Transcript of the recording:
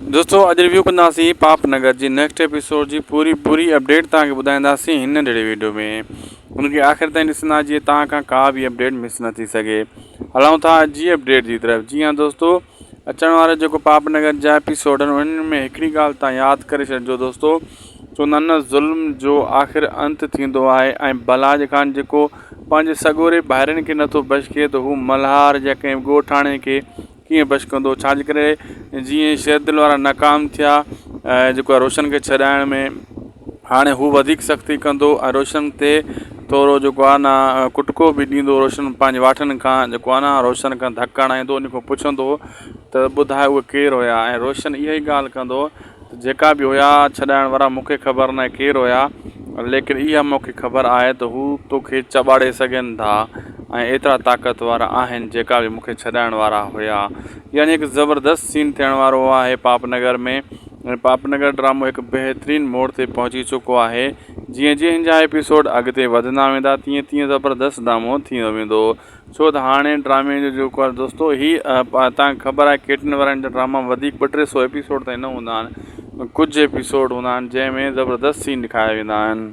دوستو اڄ ريويو ڪنداسين پاپ نگر جي نيڪسٽ ايپيسوڊ جي پوري پوري اپڊيٽ توهان کي ٻڌائينداسين هن ننڍڙي ويڊيو ۾ ان کي آخر تائين ڏسندا جيئن توهان کان ڪا به اپڊيٽ مس نه ٿي سگهي هلون ٿا اڄ جي اپڊيٽ جي طرف جي ها دوستو اچڻ واري جيڪو پاپ نگر جا ايپيسوڊ آهن انهن ۾ هڪڙي ڳالهه تان ياد ڪري ڇڏجو دوستو چوندا آهن نه ظلم جو آخر انت ٿيندو آهي ۽ بلاج خان جيڪو پنهنجي سڳوري ڀائرن کي نٿو بخشي ته هو ملهار يا ڪنهن ڳوٺاڻي کي ڪيئن بخش ڪندو ڇا جي ڪري جيئن شيردل وارا ناڪام ٿيا ۽ جيڪو آهي روشن کي ڇڏائڻ ۾ هاڻي هو وڌيڪ سختي ڪندو ۽ روشن تي ٿورو جيڪو آهي نه ڪٽڪو به ڏيندو روشن پنهنجي واٺن کان جيڪو آهي نه روشن کان ڌڪ هڻائيندو ان کان پڇندو ته ٻڌاء اهي ڪير هيا ۽ روشن اها ئي ڳالهه ڪندو ته جيڪا به هيا ڇڏائڻ وارا مون کي خبر ناهي ڪير هيا ليڪن اها مون کي خبر آهي ته هو توکي چٻاڙي سگهن ٿا ۽ ايترا طاقتور آهن جيڪا به مون کي ڇڏائڻ وارا هيا يعني هڪ زبردست سين ٿيڻ وارو آهي پاپ نگر ۾ ۽ پاپ نگر ڊرامو هڪ بهترين موڙ تي پهچي چڪو آهي جيئن جيئن هن جا ايپيسوڊ اڳتي وڌندا ويندا تيئن تيئن زبردست ڊرامو ٿيندو ويندو ڇو ته هاڻي ڊرامي جو جيڪو آهي دوستو هي تان کي خبر آهي ڪيٽن وارن جا ڊراما وڌيڪ ٻه ٽي سو ايپيسوڊ تائين نه هوندا آهن ڪجهه ايپيسوڊ هوندا آهن جنهن ۾ زبردست سين ڏيکاريا ويندا آهن.